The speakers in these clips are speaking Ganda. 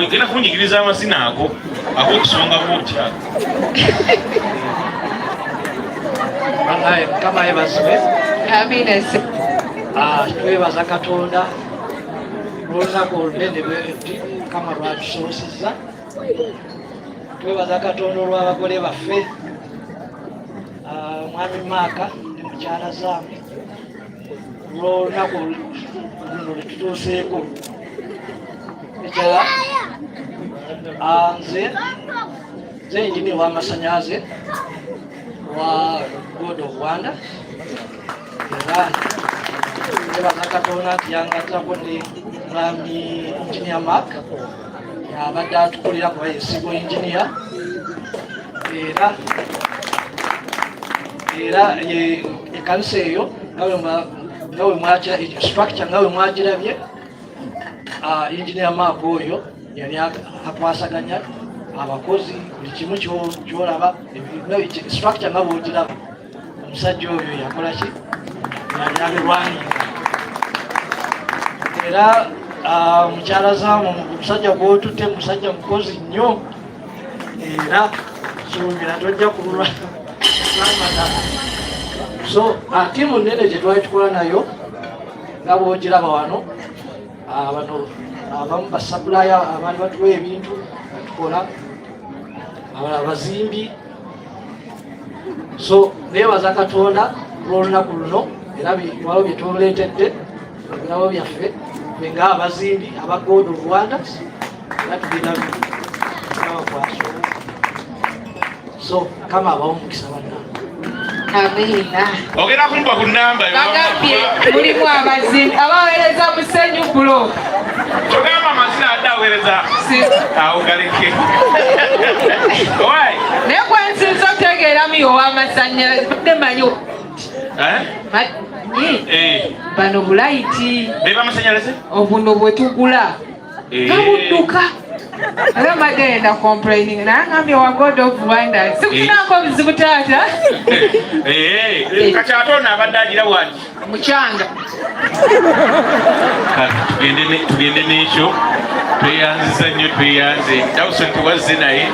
Ogenda kunjigiriza amazina ago ag'okusonga bwotya. Wallahi, Mukama yebazibwe. Amiina. Ah, twebaza Katonda olw'olunaku olunene lwe Mukama lwatusoosezza. Twebaza Katonda olw'abagole baffe, ah, Mwami Maaka ne mukyala Zaamu, olw'olunaku luno lwe tutuuseeko. Ekirala, ah, nze engineer w'amasannyalaze wa God of Wonders, era nebaza Katonda nti yangattako ne Mwami Engineer Mark abadde atukulira, kuba ye civil engineer, era ekkanisa eyo nga bwe mwakira structure, nga bwe mwagirabye, engineer Mark oyo yali akwasaganya abakozi, buli kimu kyolaba, structure nga bwogiraba, omusajja oyo yakola ki, yali abirwanirira. Era mukyala Zaamu, omusajja gwotutte musajja mukozi nnyo, era suubira tojja kululwa namata. So tiimu nene gye twali tukola nayo nga bwogiraba wano, bano abamu ba supplier abaali batuwa ebintu batukola, abalala bazimbi. So nebaza Katonda olw'olunaku luno, era waliwo bye tuleetedde, ebirabo byaffe ffe ng'abazimbi aba God of Wonders, era tugenda bakwasa. So Mukama abawo omukisa, bannange. Amiina. Ogenda kumpa ku namba. Bagambye mulimu abazimbi abaweereza musenyu, block. Togamba amazina, adde aweereza awo galeke. Why? Naye kwensinza otegeeramu ow'amasannyalaze, badde manyi Eh? manyi Eh. bano bulayiti. Be bamasanyalaze? Obuno bwe tugula gabudduka, era magenda complaining, naye ngambye wa God of Wonders sikufunako obuzibu, taata. Eh, kati ate ono abadde agira bwati. Mukyanga. Kati tugende n'ekyo. Tweyanziza nnyo, tweyanze. Dawson tewazze, naye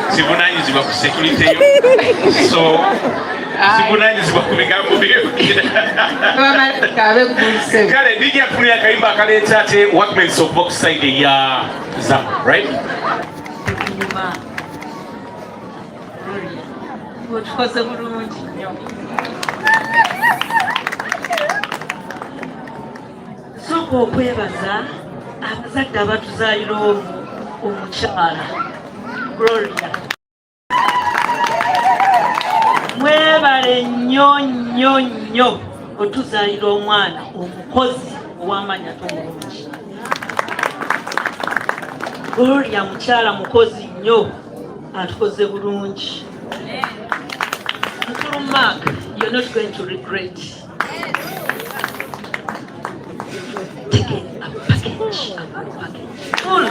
sivunanyizibwa ku security yo, so sivunanyizibwa ku bigambo byo. Bamalayika abegguluse. Kale DJ afunira akayimba akaleeta ate workments of Boxside ya Zam, right? Nyuma Gloria, otukoze bulungi nnyo. Sooka okwebaza abazadde abatuzaalira omukyala Gloria. Mwebale nnyo nnyo nnyo otuzaalira omwana omukozi ow'amaanyi ate omulungi. Gloria mukyala mukozi nnyo, atukoze bulungi. Mukulu Mark, you're not going to regret taking a package, a good package full.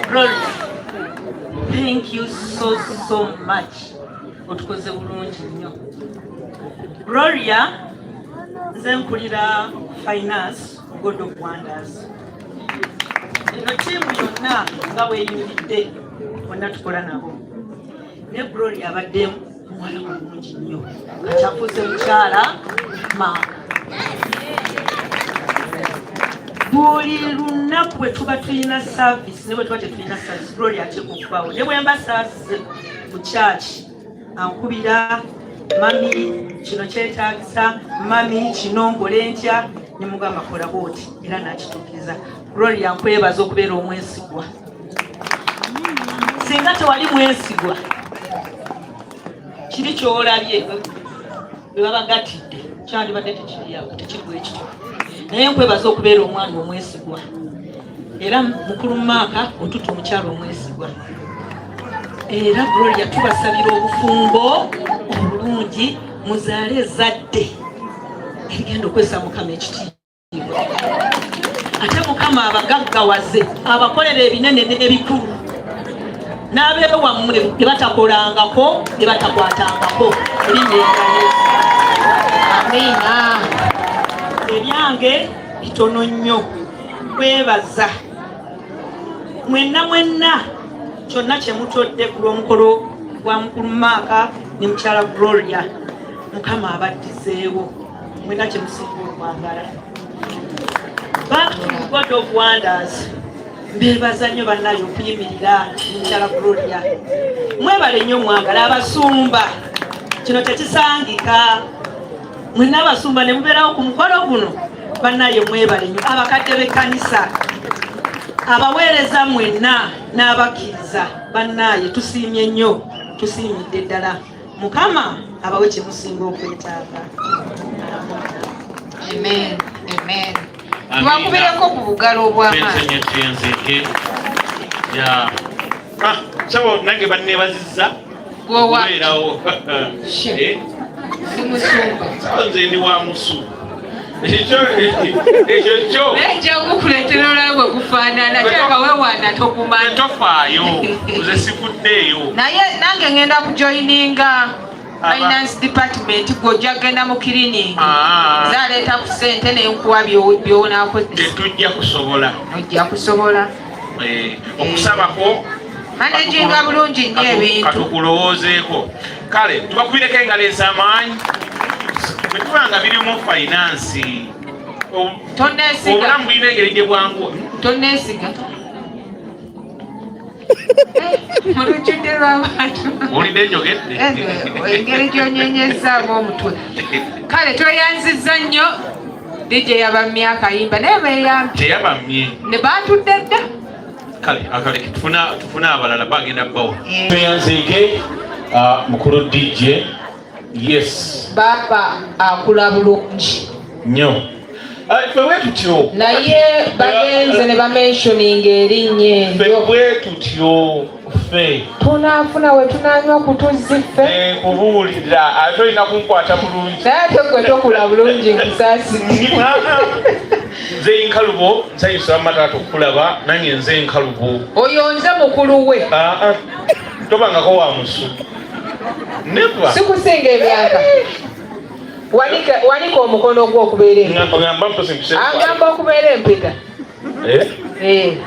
Gloria, thank you so so much, otukoze bulungi nnyo. Gloria, nze nkulira finance, God of Wonders. Eno tiimu yonna nga bweyimiridde, bonna tukola nabo, ne Gloria abadde muwala mulungi nnyo, kati afuuse mukyala Maaka. Buli lunaku bwe tuba tulina service ne bwe tuba tetulina service, Gloria ateeka okubaawo. Ne bwe mba saasize ku church, ankubira, "Mummy, kino kyetaagisa, mummy, kino nkole ntya?" Ne mugamba, "Kola bwoti," era nakituukiriza. Gloria, nkwebaza okubeera omwesigwa. Singa tewali mwesigwa, kiri kyolabye bwe babagatidde kyandibadde tekiriawo, tekiri bwe kityo. Naye nkwebaza okubeera omwana omwesigwa. Era mukulu Maaka, otuta omukyalo omwesigwa. Era Gloria, tubasabira obufumbo obulungi, muzaale ezadde erigenda okwesa Mukama ekitiibwa, ate Mukama abagaggawaze, abakolera ebinene n'ebikulu n'abeewammwe bye batakolangako, bye batakwatangako, erinnya erya Yesu. Amiina. Ebyange bitono nnyo. Kwebaza mwenna mwenna kyonna kye mutodde ku lw'omukolo gwa mukulu Maaka ne mukyala Gloria. Mukama abaddizeewo mwenna kye musinga okwagala. Back to God of Wonders, mbeebaza nnyo bannaye okuyimirira mukyala Gloria. Mwebale nnyo mwagala abasumba, kino tekisangika. Mwenna abasumba ne mubeerawo ku mukolo guno, bannaye mwebale nnyo. Abakadde b'ekkanisa, abaweereza mwenna n'abakkiriza, bannaye tusiimye nnyo, tusiimidde ddala. Mukama abawe kye musinga okwetaaga. Amen. Amen. Tubakubireko ku bugalo obw'amaanyi. Twenzeke. Ya. Ah, sabo nange banneebazizza. Gwowa. Kubeerawo. Eh? Ndi musumba. Sabo nze ndi wa musu. Ekyo ekyo kyo. Naye nja kukuleetera olabe bwe gufaanana, kyeka weewaana tokumanya. Tofaayo, nze sivuddeeyo. Naye nange ngenda kujoyininga finance department, gwe ojja kugenda mu cleaning. Ah. Nze aleeta ku ssente nenkuwa by'onaakozesa. Tetujja kusobola. Ojja kusobola. Eh, okusabako Managinga bulungi nnyo ebintu. Katukulowoozeeko. Kale tubakubireko engalo ez'amaanyi. Bwe tuba nga birimu finance, Tonneesiga. obulamu bulina engeri gye bwanguwa. Tonneesiga. Mu lujjudde lw'abantu. Owulidde njogedde? Engeri gy'onyenyezzaamu omutwe. Kale tweyanzizza nnyo DJ yabammye akayimba naye beeyambye. Teyabammye. Ne baatudde dda. Kale akale tufuna abalala bagenda bawa. Eh. Tweyanzeege mukulu DJ. Yes. Baaba akula bulungi. Nnyo. Ffe bwe tutyo. Naye bagenze ne bamentioninga erinnya Ffe eryo. bwe tutyo ffe. Tunaafuna we tunaanywa ku tuzzi ffe. Nkubuulira ate olina kunkwata bulungi. Naye ate gwe tokula bulungi, nkusaasira. Nze Nkalubo, nsanyusa wamma taata okukulaba, nange nze Nkalubo. Oyo nze mukulu we. Ah, ah. Tobangako wa musu. Never. Sikusinga emyaka. Wanika omukono gwo okubeera empeta. Ngamba mpozi mpise. Agamba okubeera empeta. Eh? Eh.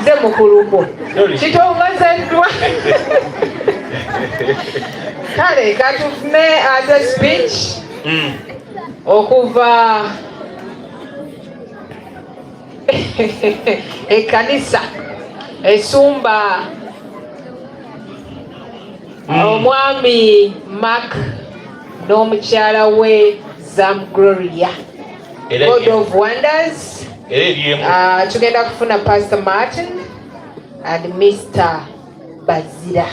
Nze mukulu gwo. Sorry. Kitongozeddwa. Kale katufune ate speech okuva ekkanisa esumba omwami Mark n'omukyala we Zam Gloria. Era God of Wonders. Era eryemu. Tugenda kufuna Pastor Martin and Mr. Bazira.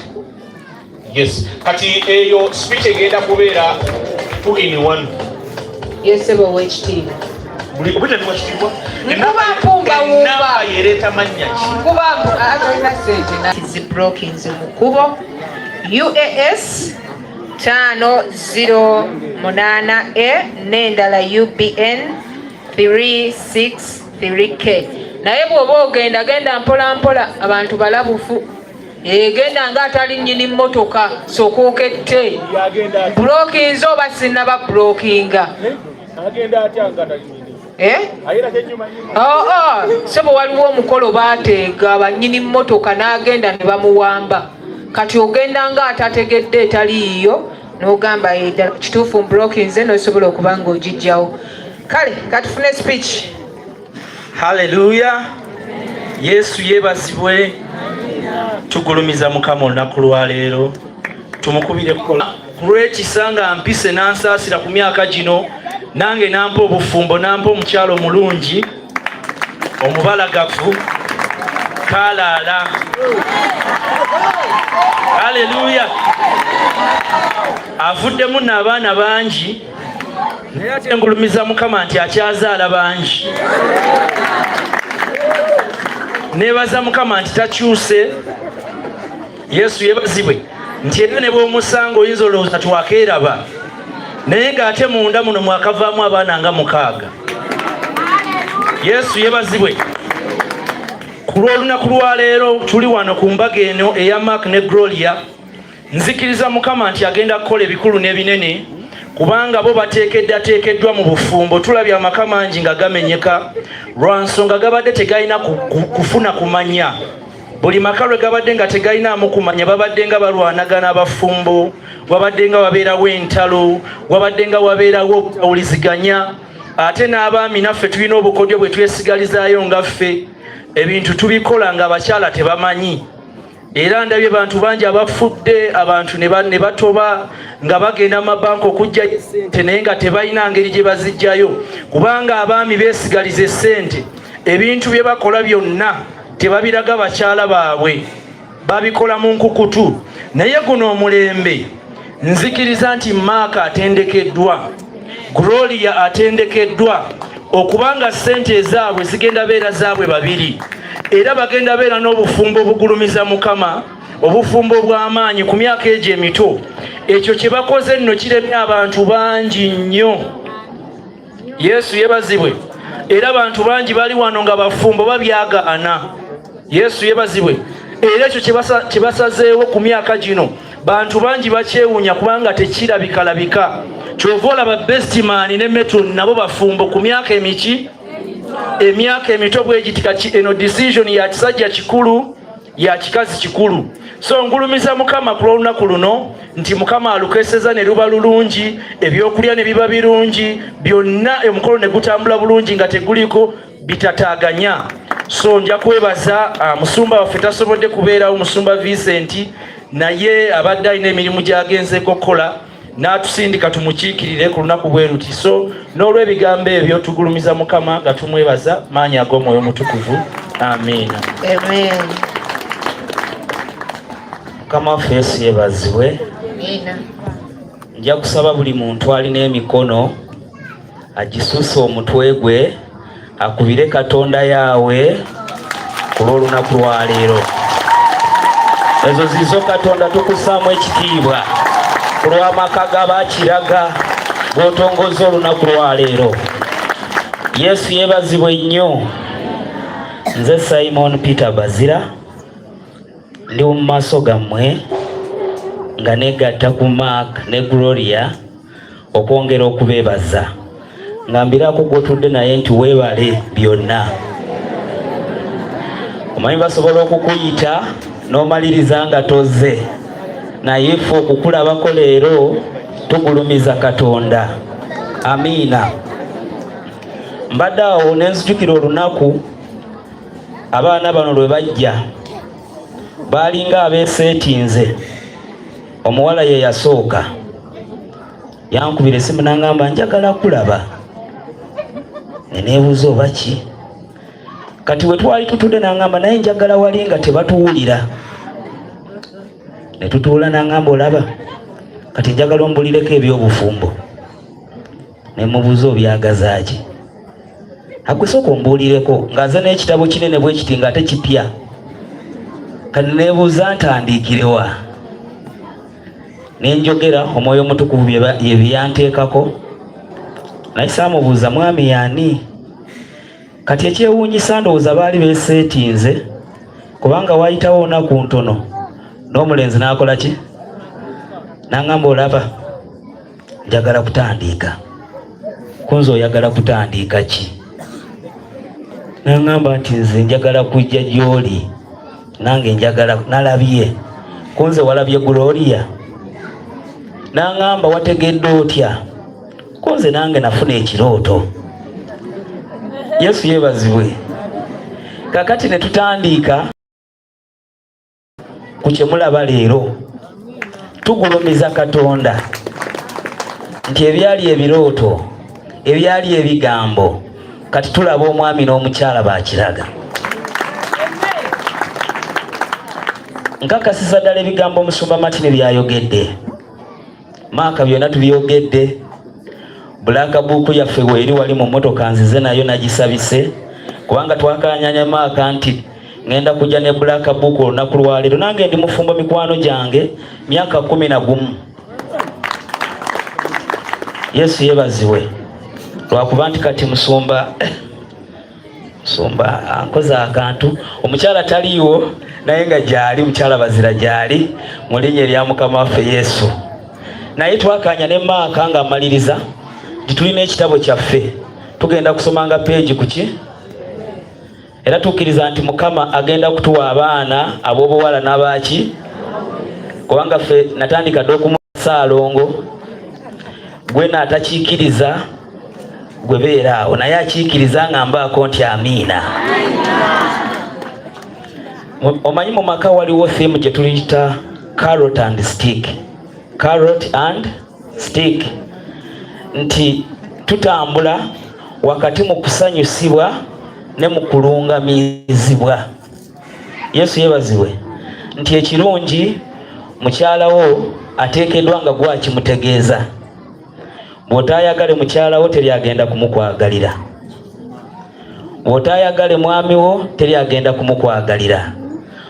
Yes. Kati eyo speech egenda kubeera 2 in 1. Yesebo ow'ekitiibwa. Buli obita ndi wakitiibwa. Nkuba mpumba wumba. Enamba yereeta mannya ki? Nkuba atolina ssente na ziblockinze mu kkubo. UAS 508 A n'endala UBN 363K. Naye bw'oba ogenda genda mpola mpola, abantu balabufu. Genda nga atali nnyini mmotoka, sooka okette. Blockinze oba sinnaba blockinga? Agenda atya nga tali nnyini? Eh? Ayira kyenyuma nyuma. Oh, oh. Sebo waliwo omukolo baateega bannyini mmotoka n'agenda ne bamuwamba. Kati ogenda nga atategedde etaliiyo n'ogamba ddala kituufu mblockinze, n'osobola okuba ng'ogijjawo. Kale katufune speech. Haleluya, Yesu yeebazibwe. Tugulumiza Mukama olunaku lwaleero, tumukubire ku lw'ekisa nga mpise n'ansaasira ku myaka gino, nange nampa obufumbo, nampa omukyalo omulungi omubalagavu kalaala. Haleluya, avuddemu n'abaana bangi, naye ate ngulumiza Mukama nti akyazaala bangi. Nebaza Mukama nti takyuse. Yesu yebazibwe nti era ne bw'omusanga oyinza olowooza twakeeraba, naye ng'ate munda muno mwakavaamu abaana nga 6. Yesu yebazibwe ku lw'olunaku lwaleero. Tuli wano ku mbaga eno eya Mark ne Gloria. Nzikiriza Mukama nti agenda kukola ebikulu n'ebinene Kubanga bo bateekeddateekeddwa mu bufumbo. Tulabye amaka mangi nga gamenyeka lwa nsonga gabadde tegalina kufuna kumanya. Buli maka lwe gabadde nga tegalinaamu kumanya, babadde nga balwanagana abafumbo, wabadde nga wabeerawo entalo, wabadde nga wabeerawo obutawuliziganya. Ate n'abaami naffe tulina obukodyo bwe twesigalizaayo nga ffe ebintu tubikola nga abakyala tebamanyi. Era ndabye bantu bangi abafudde, abantu ne batoba nga bagenda mu mabanka okuggyayo essente, naye nga tebalina ngeri gye baziggyayo, kubanga abaami beesigaliza essente. Ebintu bye bakola byonna tebabiraga bakyala baabwe, babikola mu nkukutu. Naye guno omulembe nzikiriza nti Maaka atendekeddwa, Gloria atendekeddwa okubanga ssente ezaabwe zigenda beera zaabwe babiri, era bagenda beera n'obufumbo obugulumiza Mukama, obufumbo obw'amaanyi ku myaka egyo emito. Ekyo kye bakoze nno kiremye abantu bangi nnyo. Yesu yebazibwe. Era abantu bangi bali wano nga bafumbo babyagaana. Yesu yebazibwe. Era ekyo kye basazeewo ku myaka gino, bantu bangi bakyewuunya kubanga tekirabikalabika. Kyova olaba Bestman ne Metron nabo bafumbo ku myaka emiki, emyaka emito bwegiti. Kati eno decision ya kisajja kikulu, ya kikazi kikulu. So ngulumiza Mukama ku lw'olunaku luno nti Mukama alukeseza ne luba lulungi, ebyokulya ne biba birungi, byonna omukolo ne gutambula bulungi nga teguliko bitataaganya. So nja kwebaza musumba waffe tasobodde kubeerawo, musumba Vincent, naye abadde alina emirimu gy'agenzeeko okukola n'atusindika tumukiikirire ku lunaku bwe luti. So n'olw'ebigambo ebyo tugulumiza Mukama nga tumwebaza maanyi ag'Omwoyo Omutukuvu. Amiina. Amen. Mukama waffe Yesu yebazibwe. Amiina. Nja kusaba buli muntu alina emikono agisuuse omutwe gwe akubire Katonda yaawe ku lw'olunaku lwaleero. Ezo zizo Katonda tukussaamu ekitiibwa ku lw'amaka g'Abakiraga g'otongoza olunaku lwaleero. Yesu yeebazibwe nnyo. Nze Simon Peter Bazira, ndi mu maaso gammwe nga negatta ku Mark ne Gloria okwongera okubeebaza, nga mbirako gw'otudde naye nti weebale byonna. Omanyi basobola okukuyita n'omaliriza nga tozze, naye ffe okukulabako leero tugulumiza Katonda. Amiina. Mbadde awo ne nzijukira olunaku abaana bano lwe bajja, baalinga abeeseetinze. Omuwala ye yasooka yankubira esimu n'angamba njagala kulaba, ne neebuuza oba ki. Kati we twali tutudde n'angamba naye njagala wali nga tebatuwulira, ne tutuula n'angamba olaba kati njagala ombulireko eby'obufumbo. Ne mubuuza obyagaza ki? Agwe sooka ombuulireko, ng'aze n'ekitabo kinene bwe kiti ng'ate kipya. Kati neebuuza ntandiikirewa, ne njogera Omwoyo Omutukuvu bye byanteekako, naye saamubuuza mwami yaani. Kati ekyewuunyisa ndowooza baali beeseetinze, kubanga waayitawo olunaku ntono n'omulenzi n'akola ki, n'angamba olaba njagala kutandiika. Kunze oyagala kutandiika ki? N'angamba nti nze njagala kujja gy'oli, nange njagala, nalabye kunze walabye Gloria. N'angamba wategedde otya? Kunze nange nafuna ekirooto. Yesu yeebazibwe. Kakati ne tutandiika ku kye mulaba leero. Tugulumiza Katonda nti ebyali ebirooto, ebyali ebigambo, kati tulaba omwami n'omukyala bakiraga. Nkakasiza ddala ebigambo omusumba Martin byayogedde, Maaka byonna tubyogedde. Black book yaffe weeri wali mu mmotoka, nzize nayo nagisabise kubanga twakanyanya Maaka nti ngenda kujja ne black book olunaku lwaleero. Nange ndi mufumbo mikwano gyange myaka 11. Yesu yebazibwe. Lwakuba nti kati musumba ankoze akantu, omukyala taliiwo naye nga gyali, mukyala Bazira gyali, mu linnya erya Mukama waffe Yesu. Naye twakanya ne Maaka nga amaliriza nti tulina ekitabo kyaffe tugenda kusomanga peegi kuki era tukkiriza nti Mukama agenda kutuwa abaana ab'obuwala n'abaaki, kubanga ffe natandika dda okumusaalongo gwe naatakiikiriza gwe beera awo naye akiikiriza nga mbaako nti amiina. Omanyi mu maka waliwo theme gye tuliyita carrot and stick, carrot and stick, nti tutambula wakati mu kusanyusibwa ne mu kulungamizibwa. Yesu yebazibwe nti ekirungi mukyala wo ateekeddwa nga gwakimutegeeza. Bw'otaayagale mukyala wo teri agenda kumukwagalira, bw'otaayagale mwami wo teri agenda kumukwagalira,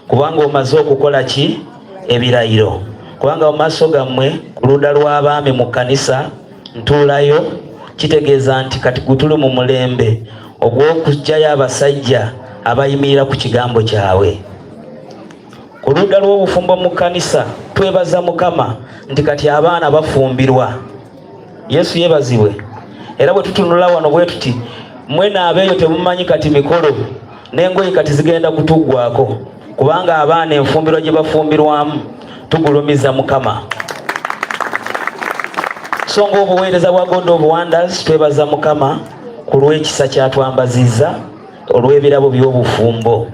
kubanga omaze okukola ki? Ebirayiro. Kubanga mu maaso gammwe ku ludda lw'abaami mu kkanisa ntuulayo, kitegeeza nti kati gutuli mu mulembe ogw'okuggyayo abasajja abayimirira ku kigambo kyabwe. Ku ludda lw'obufumbo mu kkanisa twebaza Mukama nti kati abaana bafumbirwa. Yesu yeebazibwe. Era bwe tutunula wano bwe tuti, mwena abeeyo temumanyi kati mikolo n'engoye kati zigenda kutuggwako, kubanga abaana enfumbirwa gye bafumbirwamu tugulumiza Mukama. So ng'obuweereza bwa God of Wonders twebaza Mukama ku lw'ekisa kyatwambazizza olw'ebirabo by'obufumbo.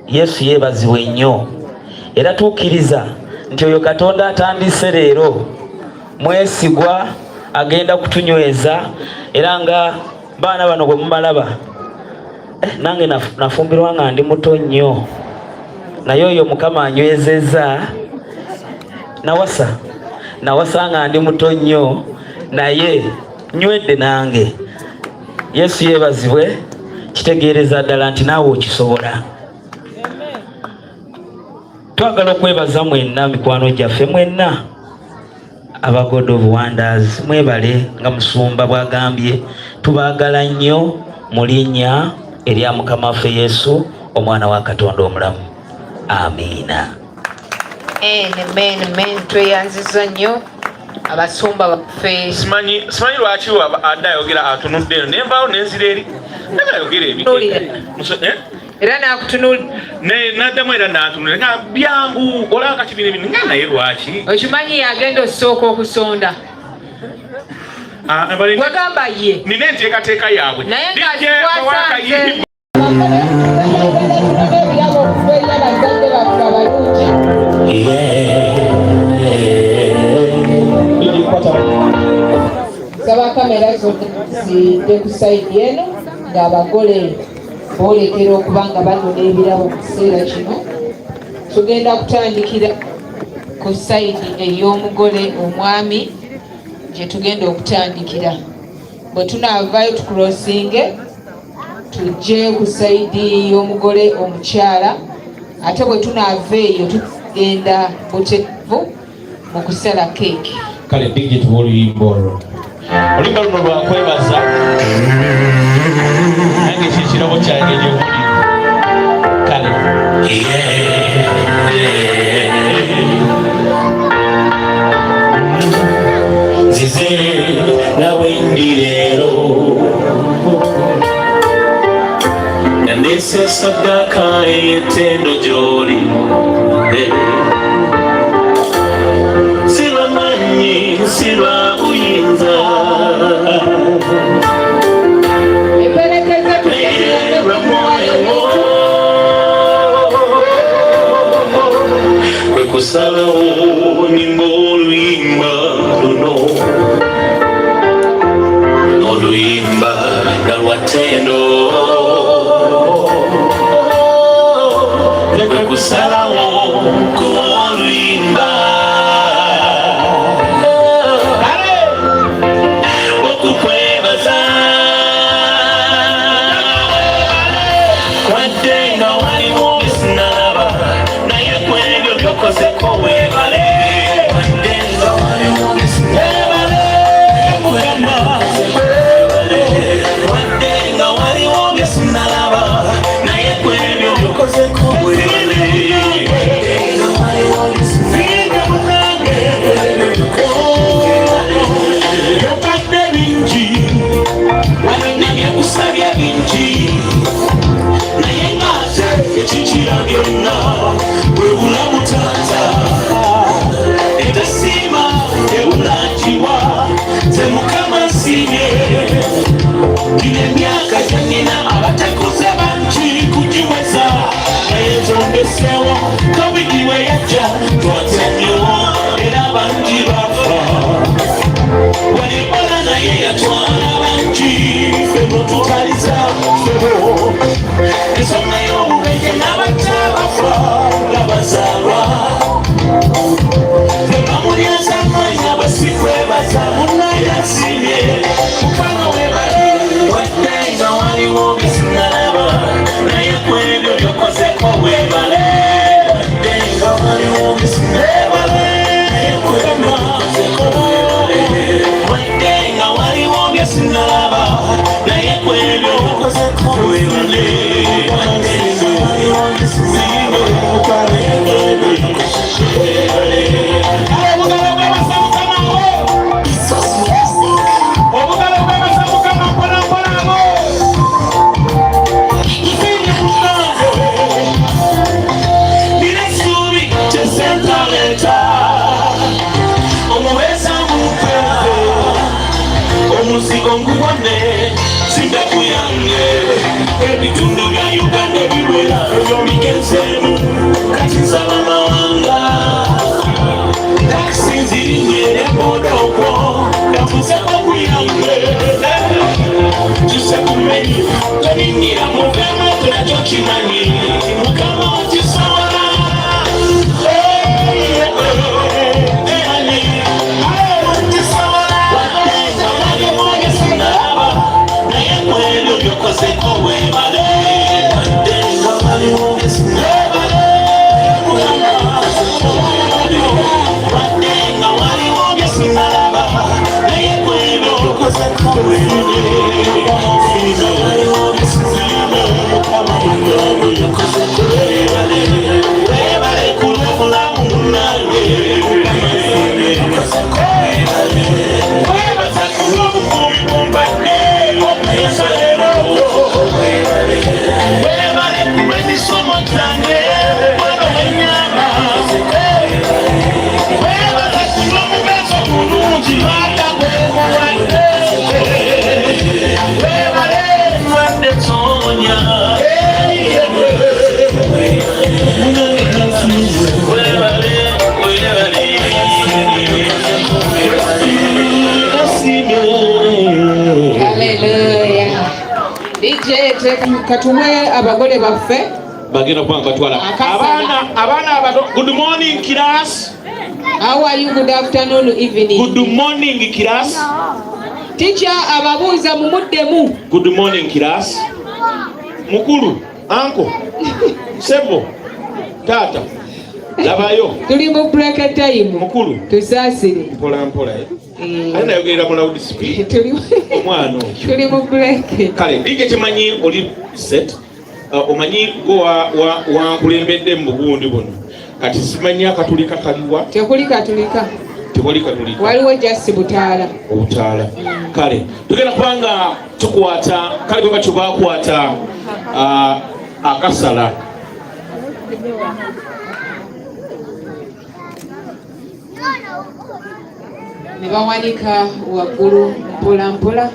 Yesu yeebazibwe nnyo. Era tukkiriza nti oyo Katonda atandise leero mwesigwa, agenda kutunyweza. Era nga baana bano bwe mubalaba, nange nafumbirwa nga ndi muto nnyo, naye oyo Mukama anywezezza. Nawasa nga ndi muto nnyo, naye nywedde nange. Yesu yeebazibwe. Kitegeereza ddala nti naawe okisobola. Twagala okwebaza mwenna mikwano gyaffe mwenna aba God of Wonders, mwebale nga musumba bwagambye, tubaagala nnyo mu linnya erya Mukama waffe Yesu omwana wa Katonda omulamu. Amiina. Amen, amen. Tweyanziza nnyo abasumba baffe. Simanyi lwaki adde ayogera atunudde eno nenvaawo nenzira eri naye ayogera ebintu era nakutunula naddamu era nantunula nga byangu olaba kati bino ebintu nga naye lwaki okimanyi yagenda osooka okusonda wagamba ye nina enteekateeka yaabwe naye nga Saba kamera zonna zidde ku sayidi eno ng'abagole boolekera okuba nga banona ebirabo mu kiseera kino. Tugenda kutandikira ku sayidi ey'omugole omwami gye tugenda okutandikira. Bwe tunaavaayo tukulosinge tujje ku sayidi y'omugole omukyala, ate bwe tunaava eyo tugenda butereevu mu kusala keeki. Kale DJ tuwa oluyimba olwo. Oluyimba luno lwakwebaza, nange kyekirabo kyange gyomuli. Kale nzize nawe ndi leero nandese saddaaka ey'ettendo gy'oli, sirwa manyi sirwa buyinza kwe kusalawo nyimba oluyimba luno, oluyimba nga lwa ttendo, kwe kusalawo kuwa oluyimba okukwebaza, wadde nga waliwo bisinalaba, naye kwebyo byokozeko webale, wadde nga waliwo bisinalaba, wadde nga waliwo byesinalaba, naye kwebyo byokozeko webale. Taliza sebo ensonga y'obubenje n'abatta bafa nga bazaalwa tebamulyaza amaanyi abasikwebaza munnange asiimye mukama webale wadde nga waliwo byesinalaba naye ku ebyo byokozeko webale wadde nga waliwo byesinalaba naye ku ebyo byokozeko webale wadde nga waliwo byesinalaba naye ku ebyo byokozeko webale wadde nga waliwo byesinalaba naye ku ebyo byokozeko webale. Obugalo bwebasa Mukama wo. Obugalo bwebasa Mukama mpola mpola abo. Nsiimye munnange nina essuubi kyesentaleeta omuweesa mumpeewo omuzigo nguwone sindaku yange ebitundu bya Uganda ebiwera ebyo bigenzeemu kati nsaba mawanga takisi nzirinye boda okwo kavuzeko kuyange tuse ku menu toningira muvemu nakyo kimanyi mukama okisobola. Naye kwebyo byokozeko webale wadde nga waliwo webale wadde nga waliwo byesinalaba naye kwebyo byokozeko webale waliwo byesinalaba byokozeko webale webale kulw'obulamu munnange webaza kulw'obukuumi bw'ompadde okutuusa leero webale kulw'emisomo gyange mukwano wenyamba webaza kulw'omubeezi omulungi maaka gwemuwadde webale nwadde tonya. Webale webale. Haleluya. DJ, katumwe abagole baffe. Bagenda kuba nga batwala Akasana. Abaana abato, good morning class. How are you? Good afternoon, evening. Good morning class. Teacher ababuuza, mumuddemu. Good morning class. Mukulu, uncle, sebo, taata, labayo. Tuli mu break time. Mukulu. Tusaasire. Mpola mpola, eh? Eh, ate nayogerera mu loud speed. Omwana oyo. Tuli mu break. Kale DJ, kimanyi oli set. Omanyi gwe wankulembedde mu bugundi buno, kati simanyi akatulika kaliwa. Tekuli katulika. Tewali katulika. Waliwo just butaala. Obutaala. Kale tugenda kubanga tukwata, kale bwe batyo bakwata akasala. Ne bawanika waggulu mpola mpola.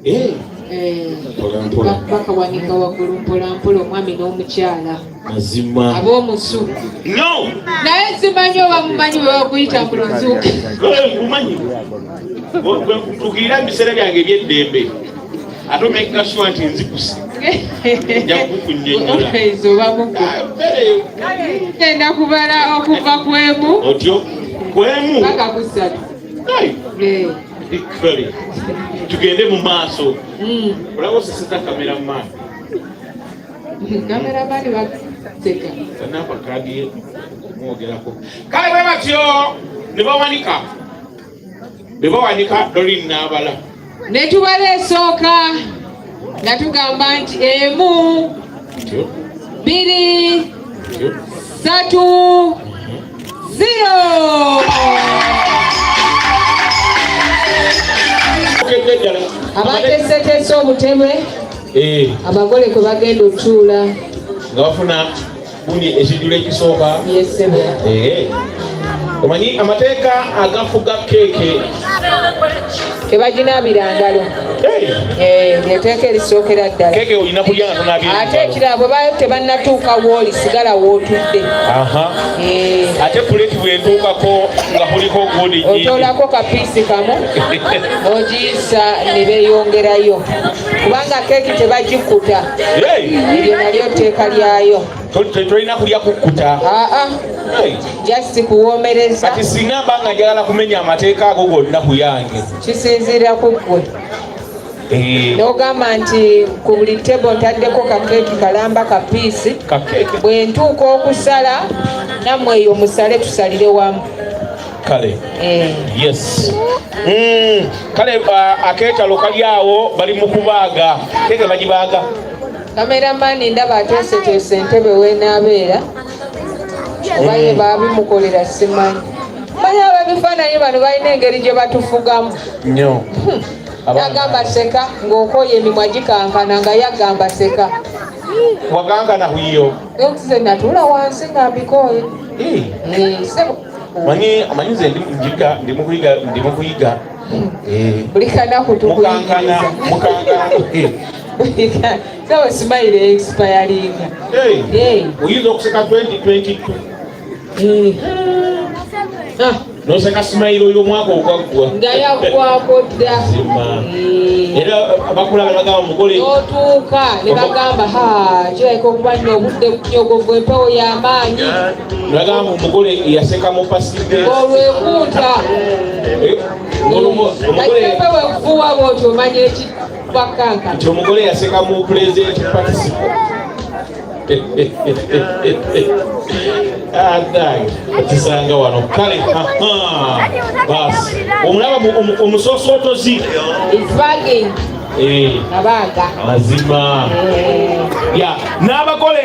Eh, Eh, mpola mpola. Bakawanika waggulu mpola mpola, omwami n'omukyala. Mazima. Ab'omusu. No. Naye simanyi oba mumanyi bwe bakuyita mu Luzungu. Nkumanyi, ntuukirira mu biseera byange ebyeddembe, ate omakinga sure nti nzikuse, nja kukunnyonnyola. Always oba mugo. Genda kubala okuva ku 1. Otyo, kwemu. Paka ku 3. Kai. Eh, Kale tugende mu maaso. Olaba oseseza cameraman. Cameraman baseka. Tanapa kaadi ye okumwogerako. Kale bwe batyo ne bawanika, ne bawanika Dolin n'abala. Ne tubala esooka nga tugamba nti 1, Otyo. 2, Otyo. 3, 0. Okedde ddala. Abateeseteese obutebe Eh, abagole kwe bagenda okutuula. Nga bafuna buni ekijjulo ekisooka. Yesebo. Eh. Omanyi amateeka agafuga keeke tebaginaabira ngalo. Lyeteeka erisookera ddala. Keeke olina kulya nga tonaabye. Ate ekirala bwe baba tebannatuuka wooli sigala wootudde. Ate puleeti bwetuukako nga kuliko gundi nyingi. Otoolako kapiisi kamu n'ogiyisa ne beeyongerayo kubanga keeki tebagikkuta. Eryo nalyo tteeka lyayo. Tolina kulya kukkuta. Aa, just kuwoomereza. Kati singa mba nga njagala kumenya amateeka ago gonna ku yange. Kisinziira ku ggwe. N'ogamba nti ku buli tebo ntaddeko kakeeki kalamba kapiisi, bwe ntuuka okusala nammwe eyo musale tusalire wamu. Kale. Yes. Kale akeetalo kali awo bali mu kubaaga keeke bagibaaga. Kameramani ndaba ateeseteese entebe weenaabeera oba ye baabimukolera simanyi. Manyi ababifaananyi bano balina engeri gye batufugamu nnyo. Nagamba seka ng'okooye emimwa gikankana nga yagamba seka. Wakankana kuyo. Nze natuula wansi nga mbikooye. Manyi nze njiga ndi mu kuyiga ndi mu kuyiga. Buli kanaku tukuyiga. Mukankana. Sebo smile expiringa. Oyinza okuseka 2022. Noseka smile y'omwaka ogwaggwa. Nga yaggwako dda. Era abakulaba ne bagamba mugole. N'otuuka ne bagamba ha kirabika okuba nno obudde bunyogovu empewo y'amaanyi. Ne bagamba omugole yaseka mu pasidde. Olwekunta. Kati empewo ekufuuwa bw'otyo omanya ekibakkanka. Nti omugole yaseka mu present participle. Tusanga wano kale basi omulaba omusoosotozi abaaga mazima ya n'abagole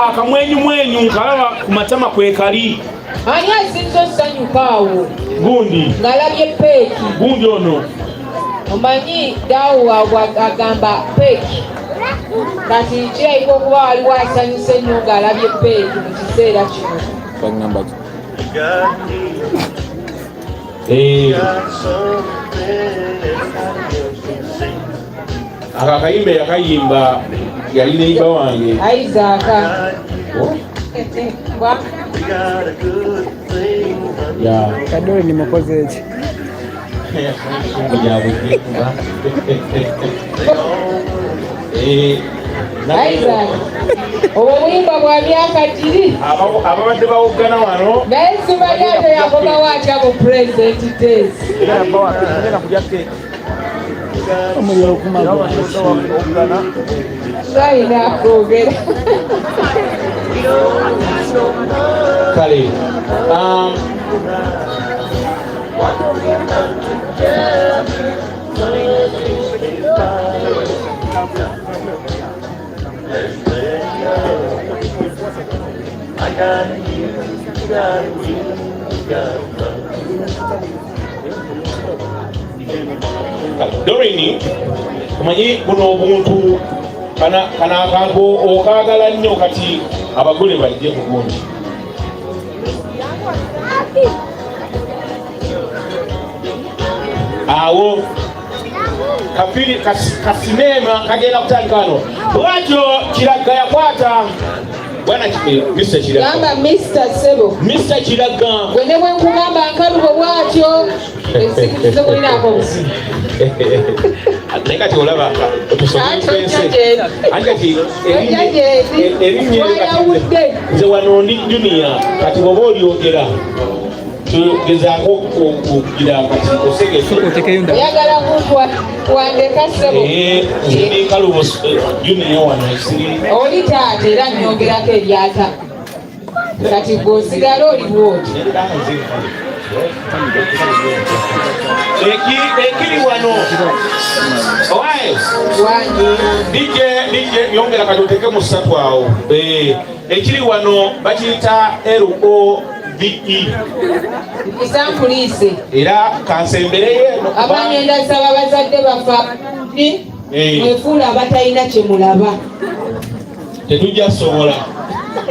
akamwenyumwenyu nkalaba ku matama kwekali. Ani asinze osanyuka awo? Gundi ng'alabye peeki. Gundi ono omanyi daawo agamba peeki. Kati kirabika okuba waliwo asanyuse ennyo ng'alabye peeki mu kiseera kino. Ako akayimba yakayimba yali neiba wange. Isaac. Kadole ni mukozi eki? Isaac. Obwo obuyimba bwa myaka giri. Ababadde bawoggana wano. Naye simanyi ate yakomawo atya mu present days. Talina kwogera. Kale. Dorini, omanyi buno obuntu kana akantu okaagala nnyo kati abagole bajje ku gundi. Awo kafiri kasinema kagenda kutandika wano. Bwatyo Kiragga yakwata bwana Mr. Kiragga. Gamba Mr. Sebo. Mr. Kiragga. Gwe ne bwe nkugamba nkalubo bwatyo Sikulinaako buzibu. Naye kati olaba erinnya nze wano ndi junior kati bw'oba olyogera tugezaako okugira kati osegese. Oyagala kuwandeka ssebo. Nze ndi Nkalubo junior wano siri. Oli taata era nnyongerako eryata. Kati gwe osigala oli bw'oti. Ekiri wano. Owaye. DJ yongera kati oteeke mu ssatu awo. Ekiri wano bakiyita LOVE. Nsampuliise. Era kansembereyo eno. Abangenda nsaba bazadde baffe mwefuula abatalina kye mulaba. Tetujja sobola.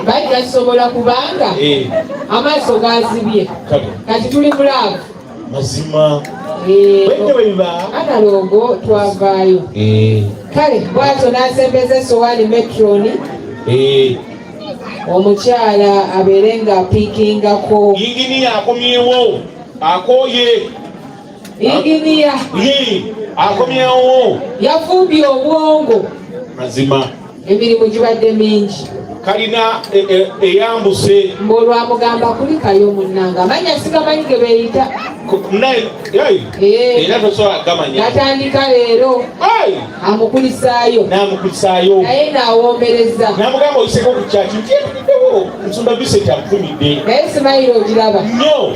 Bajja sobola kubanga eh. amaaso gazibye. Kati tuli mu laavu. Mazima. Eh, analogo twavaayo. Eh. Kale bwatyo n'asembeza essowaani metroni. Omukyala abeere nga apiikingako. Yinginiya akomyewo akooye. Inginiya akomyewo yafumbye obwongo. Mazima. Emirimu gibadde mingi. Kalina eyambuse. E, e, Mbu olwamugamba kulikayo munnange amanya sigamanyi ge beeyita. Eh. Era tosobola gamanya. Natandika leero. Amukulisaayo. N'amukulisaayo. Naye n'awoomereza. N'amugamba oyiseko ku kyaki nti etuliddewo nsumba Vincent akutumidde. Naye simayiro ogiraba. Nnyo.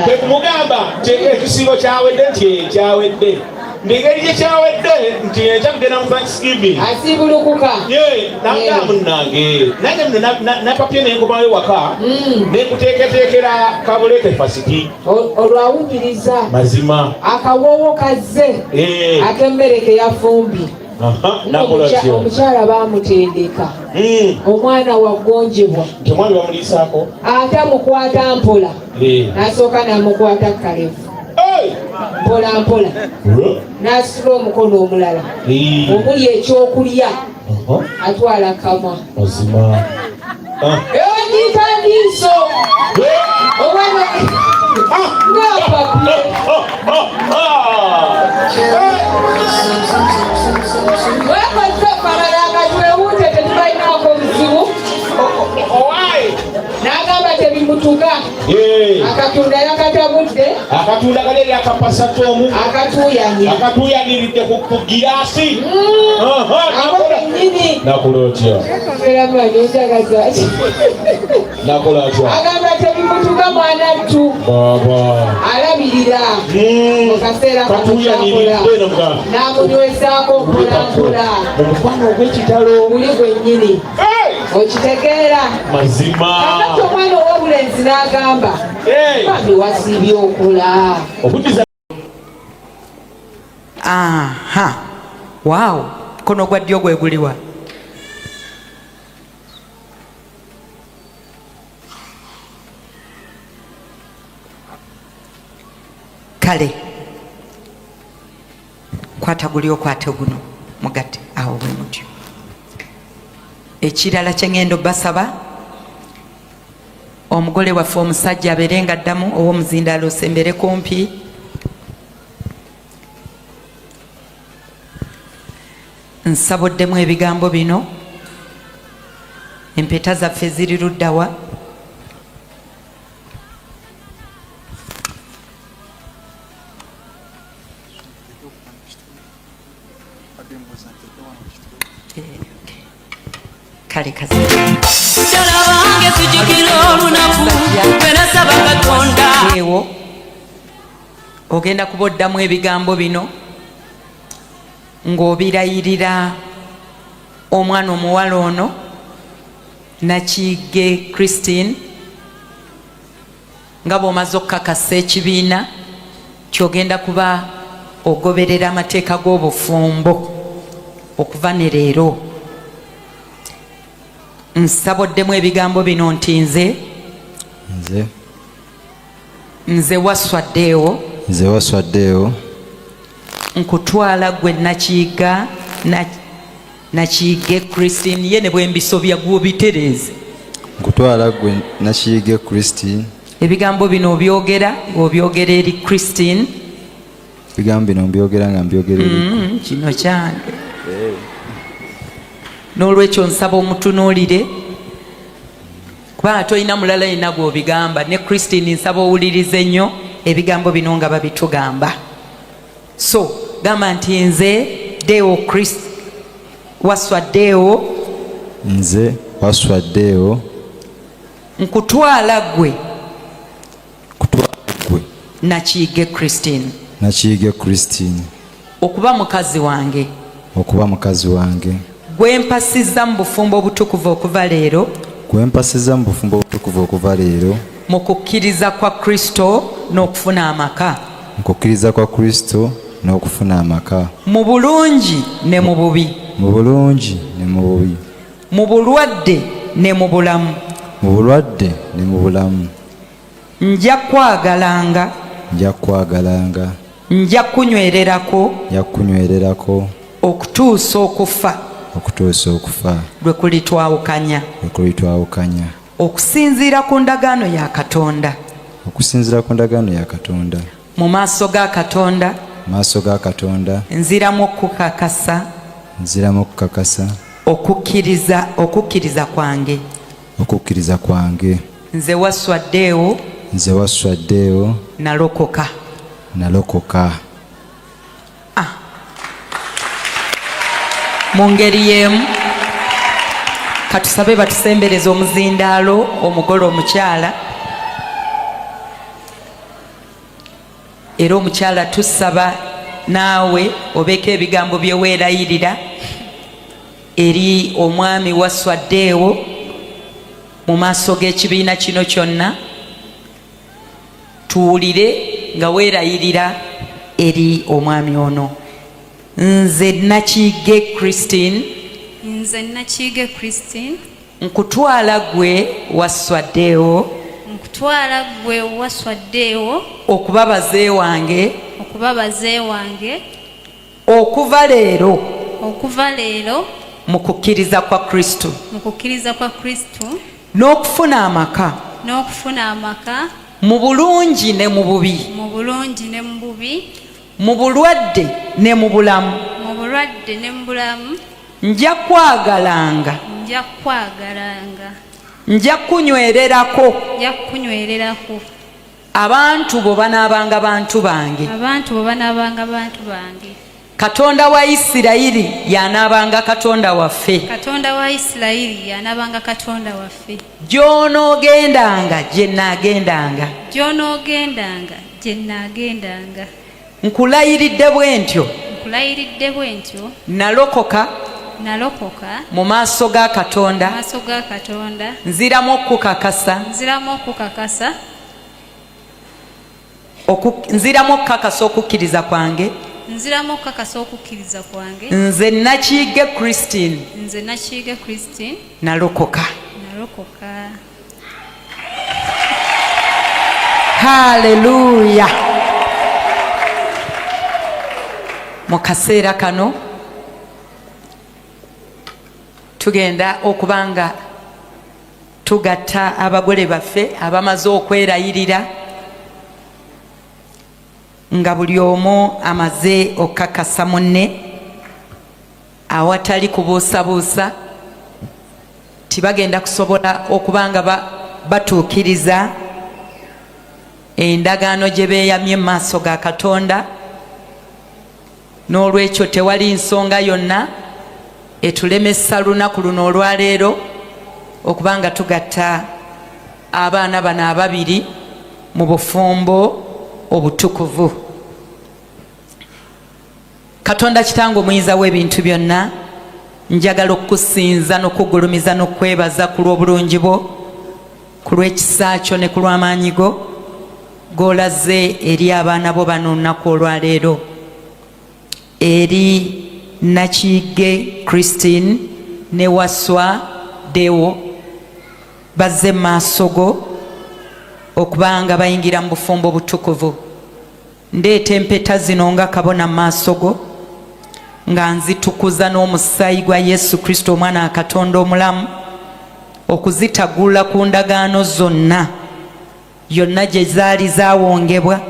Kwe kumugamba nti ekisiibo kyawedde nti kyawedde. Ngeri gye kyawedde nti enkya kugenda mu Thanksgiving. Asiibulukuka. Ye, nagamba munnange. Nange nno napapye ne nkomawo ewaka. Ne nkuteeketeekera kabuleke fasiti. Olwawunyiriza. Mazima. Akawoowo kazze. Ak'emmere ke yafumbye. Omukyala baamutendeka. Omwana wagonjebwa. Nti omwana bamuliisaako. Ate amukwata mpola. N'asooka n'amukwata kalevu. Mpola mpola. N'asitula omukono omulala. Omuli ekyokulya. Atwala kamwa. Mazima. Ewandiika ndiiso. Omwana ng'apapye. Wekoze abalala nga twewuute tetubalinaako buzibu. N'agamba tebimutuga. Akatunda yakatabudde. Akatunda kali eri akapasatu omu. Akatuuyanye. Akatuuyaniridde ku giraasi. Ako kennyini. Nakola otya? Era mmanyi onjagaza ki? Nakola atya? Agamba tebimutuga mwana ttu. Baba. Alabirira. Mu kaseera kano Katuuyaniridde kyakola. eno nga. N'amunywezaako mpola mpola. Mu mukwano ogw'ekitalo. Guli gwennyini. Okitegeera? Mazima. Kakati omwana ow'obulenzi n'agamba, Mami wasiibye okola. Okuddiza. Aha. Wow. Kono gwa ddyo gwe guliwa? Kale. Kwata guli okwate guno mugatte awo bwe mutyo. Ekirala kye ŋŋenda obbasaba, omugole waffe omusajja abeere nga addamu ow'omuzindaalo osembere kumpi. Nsabuddemu ebigambo bino. Empeta zaffe ziri ludda wa? Kale kasi. Mukyala wange sijjukira olunaku lwe nasaba Katonda. Ewo ogenda kuba oddamu ebigambo bino ng'obirayirira omwana omuwala ono Nakige Christine, nga bw'omaze okukakasa ekibiina ky'ogenda kuba ogoberera amateeka g'obufumbo okuva ne leero. Nsaba oddemu ebigambo bino nti nze. Nze. Nze Wasswa Deo. Nze Wasswa Deo. Nkutwala gwe Nakiyiga na Nakiyige Christine, ye ne bwe mbisobya gw'obitereeze. Nkutwala gwe Nakiyige Christine. Ebigambo bino obyogera ng'obyogera eri Christine. Ebigambo bino mbyogera nga mbyogera eri Kino kyange. N'olwekyo nsaba omutunuulire kubanga tolina mulala yenna gw'obigamba. Ne Christine nsaba owulirize nnyo ebigambo bino nga babitugamba. So gamba nti nze Deo Chris Wasswa Deo. Nze Wasswa Deo. Nkutwala ggwe. Nkutwala ggwe. Nakiyige Christine. Nakiyige Christine. Okuba mukazi wange. Okuba mukazi wange. Gwe mpasizza mu bufumbo obutukuvu okuva leero. Gwe mpasizza mu bufumbo obutukuvu okuva leero. Mu kukkiriza kwa Kristo n'okufuna amaka. Mu kukkiriza kwa Kristo n'okufuna amaka. Mu bulungi ne mu bubi. Mu bulungi ne mu bubi. Mu bulwadde. ne mu bulamu. Mu bulwadde ne mu bulamu. Nja kukwagalanga. Nja kukwagalanga. Nja kukunywererako. Nja kukunywererako. Okutuusa okufa. Okutuusa okufa. Lwe kulitwawukanya. Lwe kulitwawukanya. Okusinziira ku ndagaano ya Katonda. Okusinziira ku ndagaano ya Katonda. Mu maaso ga Katonda. Mu maaso ga Katonda. Nziramu okukakasa. Nziramu okukakasa. Okukkiriza okukkiriza kwange. Okukkiriza kwange. Nze Wasswa Deo. Nze Wasswa Deo. Nalokoka. Nalokoka. Ah. Mu ngeri y'emu katusabe batusembereze omuzindaalo omugole omukyala era omukyala tusaba naawe obeeko ebigambo bye weerayirira eri omwami Wasswa Deo mu maaso g'ekibiina kino kyonna tuwulire nga weerayirira eri omwami ono. Nze Nakiige Christine. Nze Nakiige Christine. Nkutwala gwe Wasswa Deo. Nkutwala gwe Wasswa Deo. Okuba baze wange. Okuba baze wange. Okuva leero. Okuva leero. Mu kukkiriza kwa Kristo. Mu kukkiriza kwa Kristo. N'okufuna amaka. N'okufuna amaka. Mu bulungi ne mu bubi. Mu bulungi ne mu bubi. Mu bulwadde ne mu bulamu. Mu bulwadde ne mu bulamu. Nja kukwagalanga. Nja kukwagalanga. Nja kukunywererako. Nja kukunywererako. Abantu bo banaabanga bantu bange. Abantu bo banaabanga bantu bange. Katonda wa Isirayiri y'anaabanga Katonda waffe. Katonda wa Isirayiri y'anaabanga Katonda waffe. Gy'onoogendanga gye nnaagendanga. Gy'onoogendanga gye nnaagendanga. Nkulayiridde bwe ntyo. Nkulayiridde bwe ntyo. Nalokoka. Nalokoka. Mu maaso ga Katonda. Mu maaso ga Katonda. Nziramu okukukakasa. Nziramu okukakasa. Nziramu okukakasa okukkiriza kwange. Nziramu okukakasa okukkiriza kwange. Nze Nakiige Christine. Nze Nakiige Christine. Nalokoka. Nalokoka. Haleluya! Mu kaseera kano tugenda okuba nga tugatta abagole baffe abamaze okwerayirira nga buli omu amaze okukakasa munne awatali kubuusabuusa nti bagenda kusobola okuba nga batuukiriza endagaano gye beeyamye mu maaso ga Katonda. N'olwekyo tewali nsonga yonna etulemesa lunaku luno olwaleero okuba nga tugatta abaana bano ababiri mu bufumbo obutukuvu. Katonda Kitange omuyinza w'ebintu byonna, njagala okukusinza n'okugulumiza n'okukwebaza ku lw'obulungi bwo, ku lw'ekisa kyo ne ku lw'amaanyi go g'olaze eri abaana bo bano olunaku olwaleero. Eri Nakigge Christine ne Wasswa Deo bazze mu maaso go okuba nga bayingira mu bufumbo obutukuvu. Ndeeta empeta zino nga kabona mu maaso go, nga nzitukuza n'omusaayi gwa Yesu Kristo Omwana wa Katonda omulamu, okuzitagula ku ndagaano zonna yonna gye zaali zaawongebwa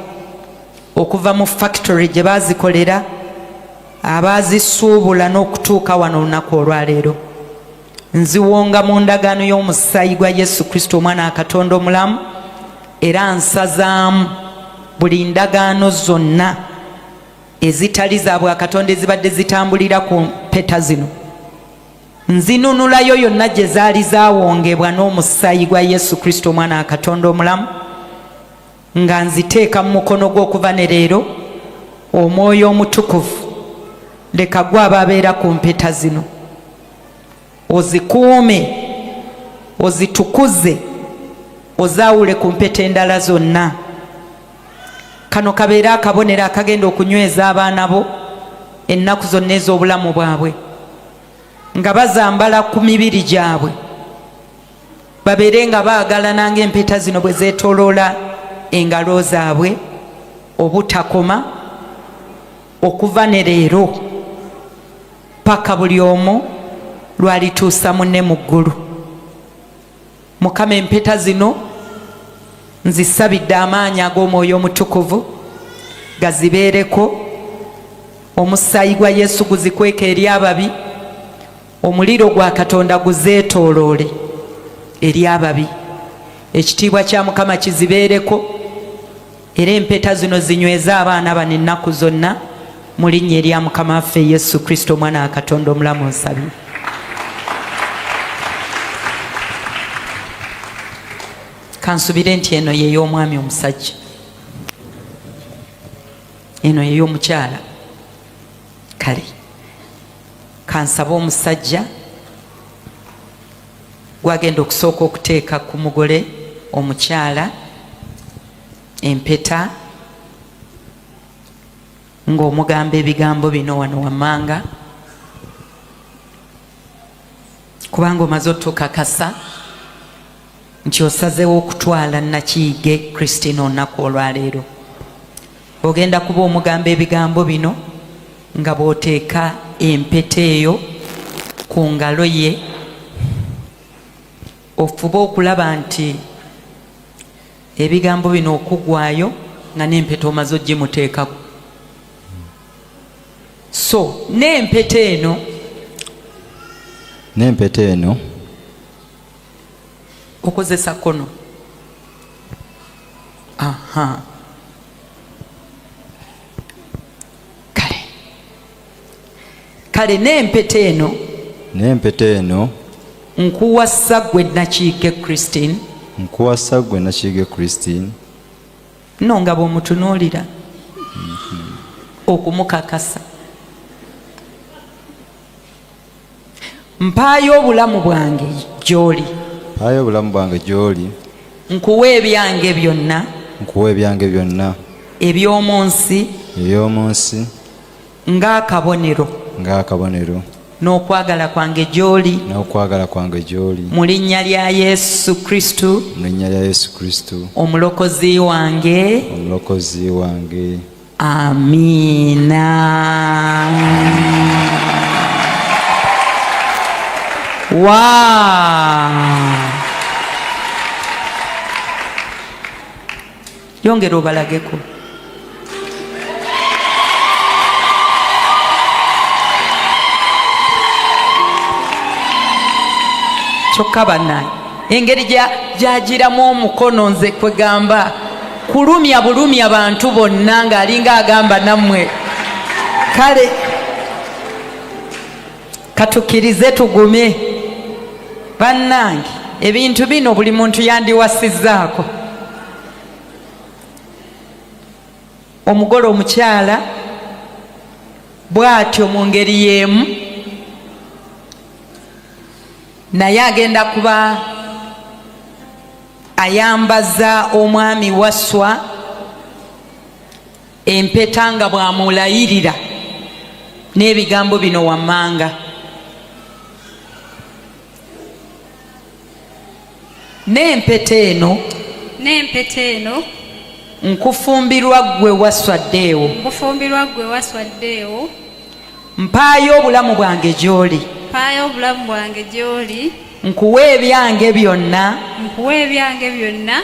okuva mu factory gye baazikolera, abaazisuubula n'okutuuka wano olunaku olwaleero. Nziwonga mu ndagaano y'omusaayi gwa Yesu Kristo Omwana wa Katonda omulamu, era nsazaamu buli ndagaano zonna ezitali za bwakatonda ezibadde zitambulira ku mpeta zino. Nzinunulayo yonna gye zaali zaawongebwa n'omusaayi gwa Yesu Kristo Omwana wa Katonda omulamu, nga nziteeka mu mukono gw'okuva ne leero. Omwoyo Omutukuvu leka gwaba abeera ku mpeta zino, ozikuume, ozitukuze, ozaawule ku mpeta endala zonna. Kano kabeere akabonero akagenda okunyweza abaana bo ennaku zonna ez'obulamu bwabwe, nga bazambala ku mibiri gyabwe. Babeere nga baagalana ng'empeta zino bwe zeetooloola engalo zaabwe obutakoma okuva ne leero paka buli omu lwalituusa munne mu ggulu. Mukama, empeta zino nzisabidde amaanyi ag'Omwoyo Omutukuvu gazibeereko, omusaayi gwa Yesu guzikweke eri ababi, omuliro gwa Katonda guzeetooloole eri ababi, ekitiibwa kya Mukama kizibeereko, era empeta zino zinyweze abaana bano ennaku zonna, mu linnya erya Mukama waffe Yesu Kristo, Omwana wa Katonda omulamu, nsabye. Kansubire nti eno yey'omwami omusajja, eno yey'omukyala. Kale kansabe omusajja gwagenda okusooka okuteeka ku mugole omukyala empeta ng'omugamba ebigambo bino wano wammanga, kubanga omaze otukakasa nti osazeewo okutwala Nakiyige Christine olunaku olwaleero. Ogenda kuba omugamba ebigambo bino nga bw'oteeka empeta eyo ku ngalo ye, ofube okulaba nti ebigambo bino okugwayo nga n'empeta omaze ogimuteekako. So n'empeta eno, n'empeta eno okozesa kono. Aha, kale kale, n'empeta eno, n'empeta eno nkuwasa gwe Nakiige Christine, nkuwasa gwe Nakiige Christine, no nga bw'omutunuulira okumukakasa, mpaayo obulamu bwange gy'oli, mpaayo obulamu bwange gy'oli, nkuwa ebyange byonna, nkuwa ebyange byonna, eby'omu nsi, eby'omu nsi, ng'akabonero, ng'akabonero, n'okwagala kwange gy'oli, n'okwagala kwange gy'oli, mu linnya lya Yesu Kristo, mu linnya lya Yesu Kristo, omulokozi wange, omulokozi wange. Amiina. Wa yongera obalageko. Kyokka bannange, engeri gyagiramu omukono, nze kwegamba kulumya bulumya bantu bonna ng'alinga agamba nammwe. Kale katukkirize tugume bannange, ebintu bino buli muntu yandiwasizzaako. Omugole omukyala bw'atyo mu ngeri y'emu naye agenda kuba ayambaza omwami Waswa empeta nga bw'amulayirira n'ebigambo bino wammanga. N'empeta eno, n'empeta eno, nkufumbirwa ggwe Waswa Ddeewo, nkufumbirwa ggwe Waswa Ddeewo, mpaayo obulamu bwange gy'oli, mpaayo obulamu bwange gy'oli, nkuwa ebyange byonna, nkuwa ebyange byonna,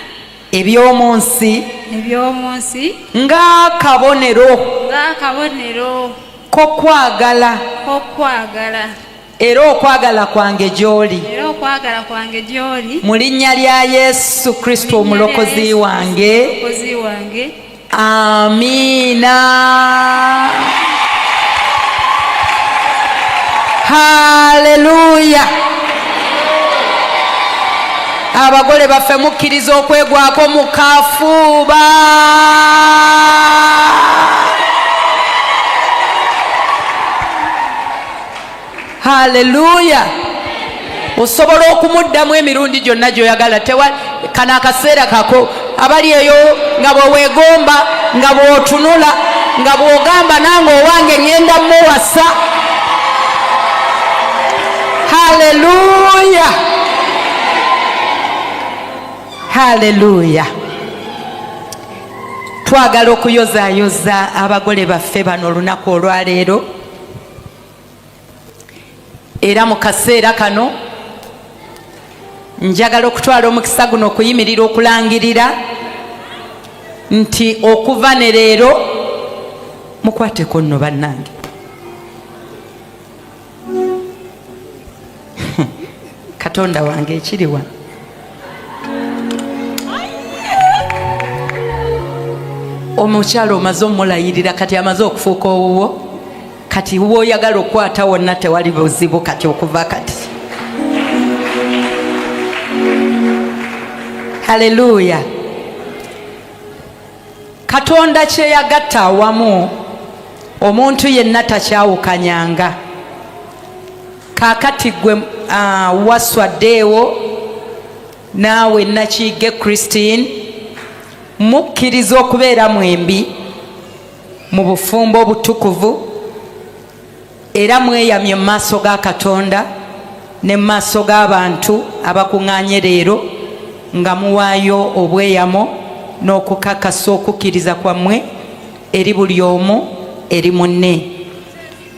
eby'omu nsi, eby'omu nsi, ng'akabonero, ng'akabonero, k'okwagala, k'okwagala, era okwagala kwange gy'oli, era okwagala kwange gy'oli, mu linnya lya Yesu Kristo omulokozi wange, omulokozi wange. Amiina. Haleluya. Abagole baffe, mukkiriza okwegwako mu kafuuba? Haleluya. Osobola okumuddamu emirundi gyonna gy'oyagala. Kano akaseera kako. Abali eyo nga bweweegomba, nga bw'otunula, nga bw'ogamba nange owange ŋŋenda muwasa. Haleluya. Haleluya! Twagala okuyozaayoza abagole baffe bano olunaku olwaleero, era mu kaseera kano njagala okutwala omukisa guno okuyimirira okulangirira nti okuva ne leero mukwateko nno bannange. Katonda wange ekiriwa omukyalo omaze omulayirira, kati amaze okufuuka owuwo, kati woyagala okukwata wonna tewali buzibu kati okuva kati. Haleluya! Katonda kyeyagatta awamu omuntu yenna takyawukanyanga. Kaakati gwe Wasswa Deo naawe Nakiige Christine mukkiriza okubeera mwembi mu bufumbo obutukuvu, era mweyamye mu maaso ga Katonda ne mu maaso g'abantu abakuŋŋaanye leero nga muwaayo obweyamo n'okukakasa okukkiriza kwammwe eri buli omu eri munne,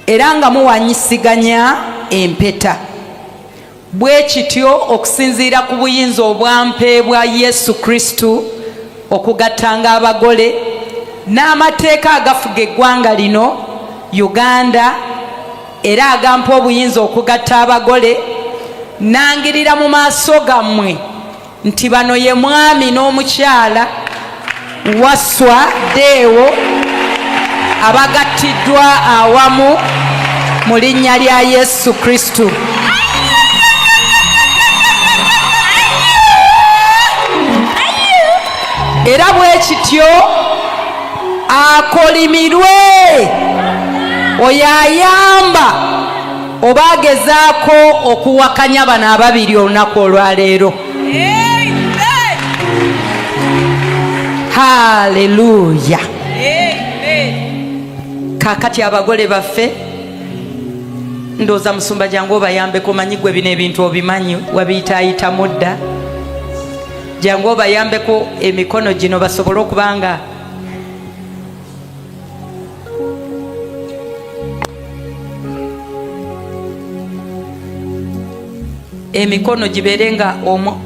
era nga muwanyisiganya empeta. Bwe kityo, okusinziira ku buyinza obwampeebwa Yesu Kristo okugattanga abagole, n'amateeka agafuga eggwanga lino Uganda era agampa obuyinza okugatta abagole, nangirira mu maaso gammwe nti bano ye mwami n'omukyala Wasswa Deo abagattiddwa awamu mu linnya lya Yesu Kristo. Era bwe kityo akolimirwe oyo ayamba oba agezaako okuwakanya bano ababiri olunaku olwaleero. Haleluya! Kakati abagole baffe, ndowooza musumba jangu obayambeko, omanyi gwe bino ebintu obimanyi, wabiyitaayitamu dda. Jangu obayambeko emikono gino basobole okuba nga emikono gibeere nga omu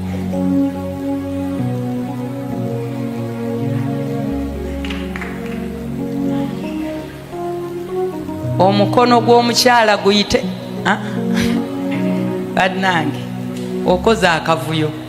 omukono gw'omukyala guyite. Bannange, okoze akavuyo.